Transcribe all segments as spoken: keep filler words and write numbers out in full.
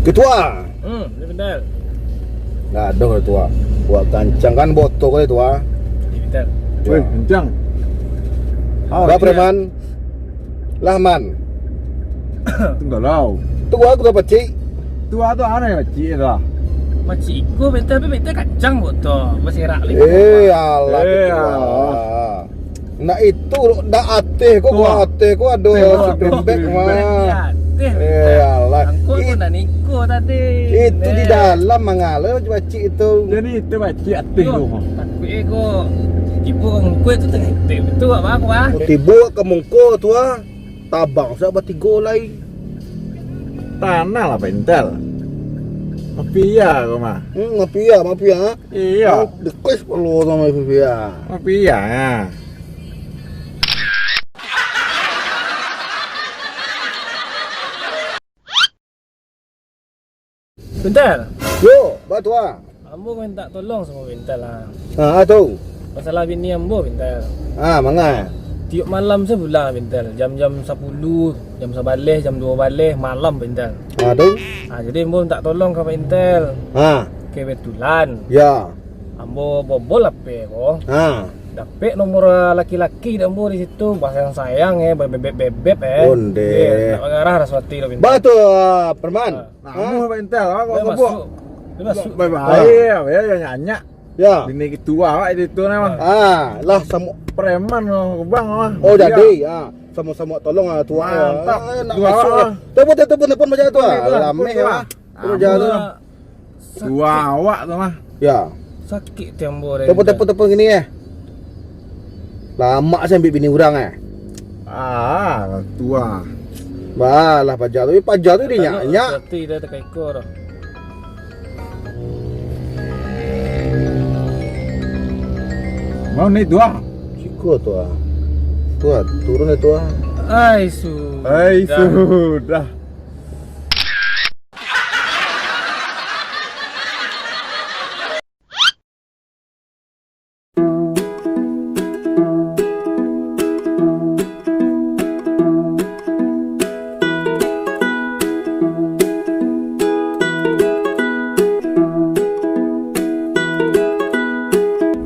Ketua. Hmm, ni Pintel. Nah, ado Ketua. Buat kancang kan botol kali Tua. Ni Pintel. Weh, kencang. Ah, Bah, iya. Preman. Lah, Man. Tunggu lah. Tunggu aku tu pacik. Tu ada aneh pacik tu. Pacik iko Pintel, tapi Pintel kancang botol. Beserak lagi. Eh, alah, Eh, Ketua. alah. Nak itu, dak ateh ko, Wah. ateh ko ado Tengok, spring bed, bed. mah. Di ateh, Eh, alah. Angkot ko It- nak niko tadi. Itu di Eh. dalam mangala pacik itu. Jadi itu pacik ateh Yo, tu. Tapi ko, tibo angkot tu tengah ateh. Betul apa aku, ah? Tibo ka mungko tu, ah. Tabang sa batigo lai. Tanah lah, Pintel. Mafia ko mah. Hmm, mafia, mafia, ah. Iya. Oh, dekes perlu sama mafia. Mafia, ya. Pintel. Yo, Bah Tua. Ambo minta tolong samo Pintel lah. Ha, tu. Masalah bini ambo, Pintel. Ha, manga? Tiok malam sabulang, Pintel. Jam-jam sapuluh, jam sabaleh, jam duo baleh malam, Pintel. Ha, tu. Ha, jadi ambo minta tolong ka Pintel. Ha. Kebetulan. Ya. Ambo bobol H P ko. Ha. Dapek nomor, ah, laki-laki dek ambo di situ, basayang-sayang, eh, bebeb-bebeb, eh. Onde. Eh, nak mangarah rasa hati lo, Pintel. Bah tu, ah, Preman. Ah. Namuah Pak Intel, ah, kok Dia kebuk. masuk. Dia masuk. Baik-baik, Ah. ya, ya, ya, nyanyak. Ya. Bini ketua awak itu, itu nama. Ah, lah, samo. Preman, oh, bang, ah. Oh, Iya. jadi, ah. Samo-samo tolong, ah, tua, Mantap. ah. Nak Tua, masuk, ah. ah. Telepon, telepon, telepon, macam tu, ah. Tua, Ramai, tua. ah. Tua, Amun tua. Sakik. Tua awak tu mah. Ya. Sakik tiambo deh. Telepon, telepon, telepon gini, eh. Lamak se ambiak bini urang, eh. Ah, tua. Bah, lah paja tu. Eh, paja tu dia nyak-nyak. Hati dia takaiko tu. Mau ni tua? Siko tua. Tua, turun dia tua. Ai, sudah. Ai, sudah.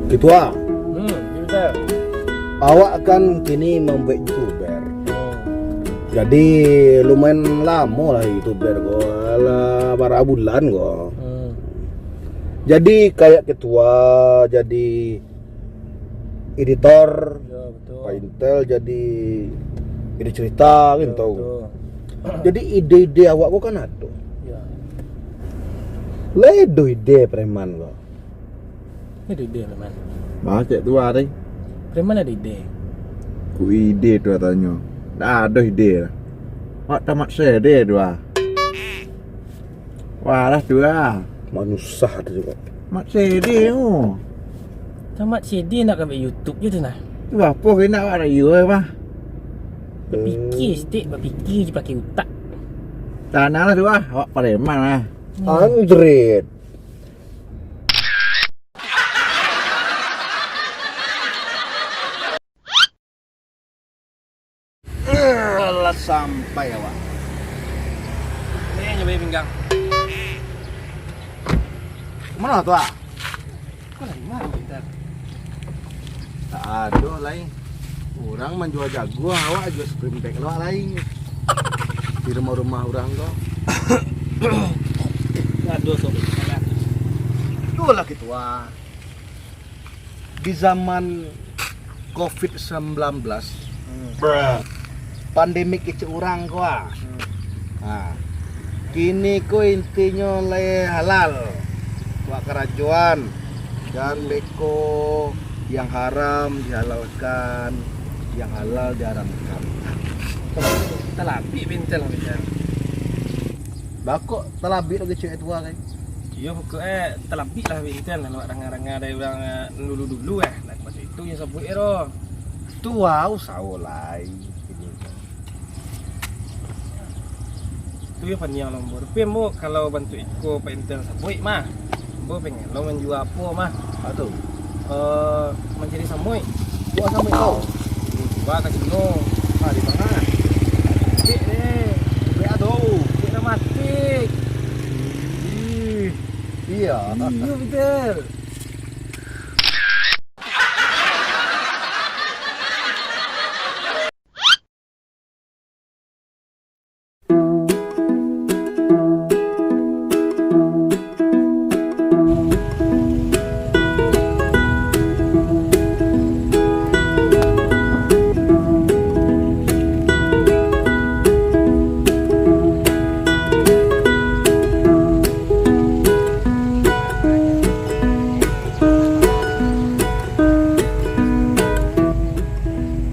Ketua. Hmm, Pintel. Awak kan kini mambuek YouTuber. Hmm. Jadi, lumayan lamo lah YouTuber ko. Alah, bara bulan ko. Hmm. Jadi, kayak ketua, jadi editor, Ya, betul. Pak Intel jadi ide cerita, Ya, kan tahu. betul. Jadi, ide-ide awak ko kan ado. Ya. Lai ado ide preman ko. Ado ide preman. Bah, cek tua tadi. Preman ado ide. Ku ide tu katanyo. Dak ado ide lah. Wak tamat sede tu ah. Wah lah tu lah. Manusah tu juga. Mat sede tu. Tamat sede nak ka buek YouTube je tu nah. Tu apo kena awak rayo eh, bah? Bapikia sitik, bapikia je pakai utak. Tanang lah tu ah, awak pareman lah. Hmm. Android. Alah, sampai awak. Ni nyobai pinggang. Mano tu ah? Kau dari mano, Intan? Tak ado lai. Urang manjua jaguang, awak jua spring bed awak lai. Di rumah-rumah urang ko. Ado sok. Itulah gitu ah. Di zaman covid sembilan belas, Hmm. pandemik kecek urang ko ah. Hmm. Ha. Kini ko intinyo lai halal. Buat karajoan. Dan beko yang haram dihalalkan, yang halal diharamkan. Talabik Pintel, Pintel. Bakok talabik lagi cewek tua kan? Iyo, pokok eh talabik lah Pintel. Nak danga-danga dari urang, eh, dulu-dulu eh. Nak masa itu yang sebut eh doh. Tua usaho lai. Tu yo paniang lo ambo. Tapi ambo kalau bantuak iko Pak Intel sabuik mah, ambo pengen lo manjua apo mah. Apo tu? Eh, mancari samuik. Buat samuik kau? Jua ka Cino. Ah, di mano? Cek deh. Cek aduh. Cek dah mati. Iyo, betul.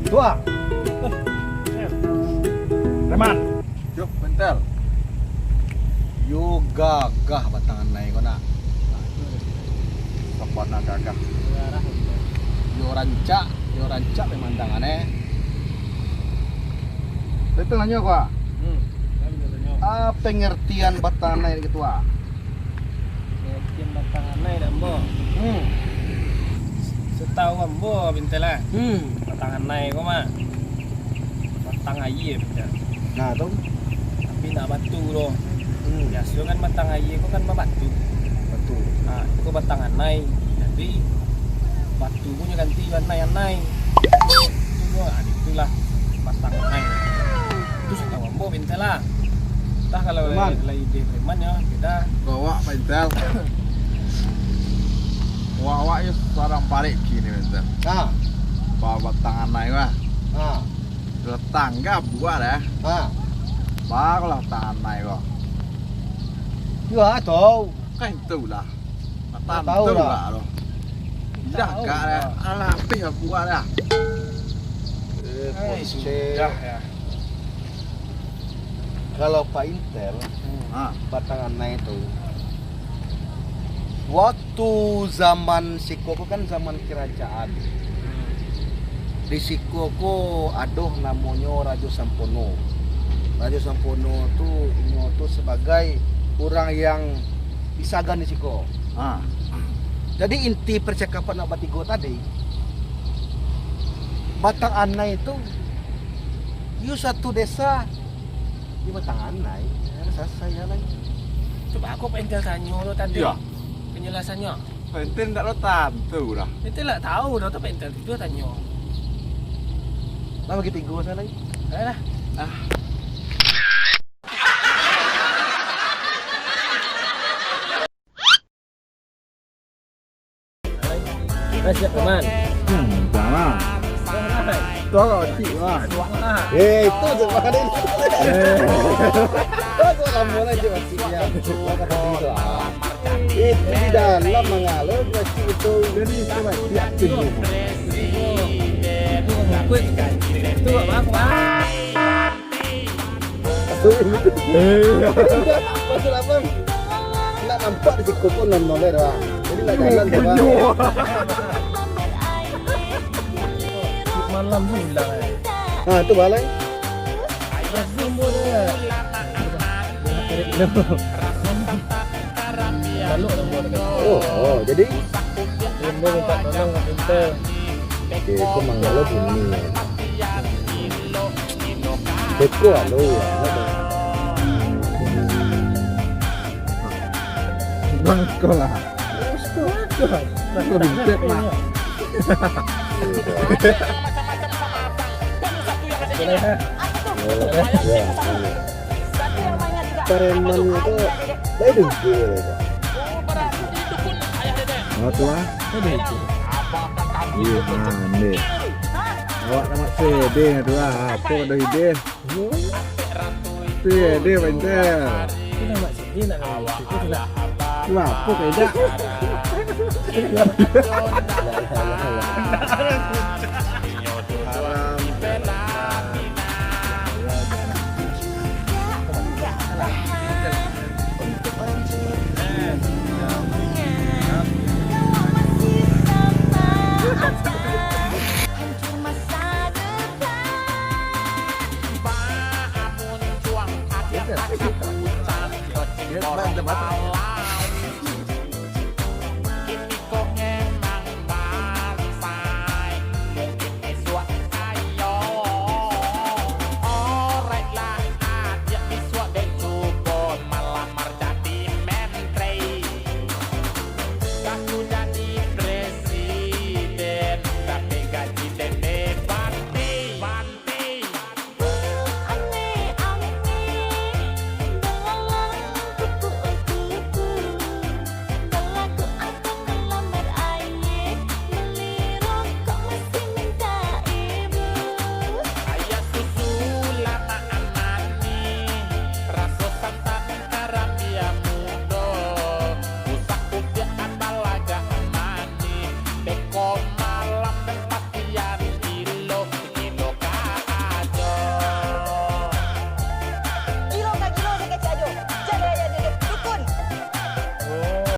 Tuah. Preman. Yo, Bentel. Yo gagah batang anai ko nak. Sabana gagah. Yo rancak, yo rancak pemandangan, eh. Bentel nanyo ko, ah. Hmm. Ah, pengertian batang anai gitu, ah. Pengertian batang anai dak, Ambo? Hmm. Satahu ambo, Bentel lah. Hmm. Batang anai ko mah batang aia, Bentel. Nah, tu. Tapi ndak batu doh. Hmm. Biaso kan batang aia ko kan babatu. Batu. Nah, iko batang anai. Jadi, batu ko nyo ganti jo anai-anai. Itu, ah, itulah batang anai. Itu satahu ambo, Bentel lah. Entah kalau lai, lai ide preman yo, beda. Kok awak, Pak Intel? Awak-awak yo surang parik kini, Pak Intel. Ha. Ba batang anai, wah. Ha. Datang ka buah dah. Ha. Ba lah batang anai ko. Yo, ha, tau. Kan itulah. Tantu lah. Lah tu. Dah kak dah. Alah, habis aku dah. Eh, sudah ya. Kalau Pak Intel, ha, batang anai tu, waktu zaman siko ko kan zaman kerajaan. Di siko ko ado namonyo Rajo Sampono. Rajo Sampono tu, inyo tu sabagai urang yang disagan di siko. Ha. Jadi, inti percakapan awak batigo tadi, batang anai tu, iyo satu desa di batang anai, ado sasai alai. Cubo aku Pak Intel tanyo tu tadi. Iyo. Penjelasannyo. Pak Intel ndak lo tantu dah. Pak Intel ndak tahu dah tu, Pak Intel tu tanyo. Lah bagi tigo salah. Dah lah. Ah. Dah siap, teman. Hmm, jangan. Dah, dah. Tu agak kecil, Wan. Eh, itu je, Wan. Eh. Itu lama lah je, Wan. Itu di dalam mangalo, Wan, itu. Jadi, itu, Wan, siap tu. Itu, Wan, itu, Wan. Maksud apa? Nak nampak di siko pun nonton doang. Jadi nak jalan tu, Bang. Malam pulang, eh. Ha, tu balai. Balok tu, Bang. Oh, oh, jadi? Dia minta tolong kat kita. Okey, itu mangalo bunyi. Beko alo, ya. Bang, sekolah. Sekolah. Sekolah. Preman itu, lah itu je. Oh, tu ah. Itu je. Iya, ha, ni. Awak nak sedih tu ah. Apa dah ide? Sedih, Pak Intel. Itu nama sedih nak. Wah, apa beda?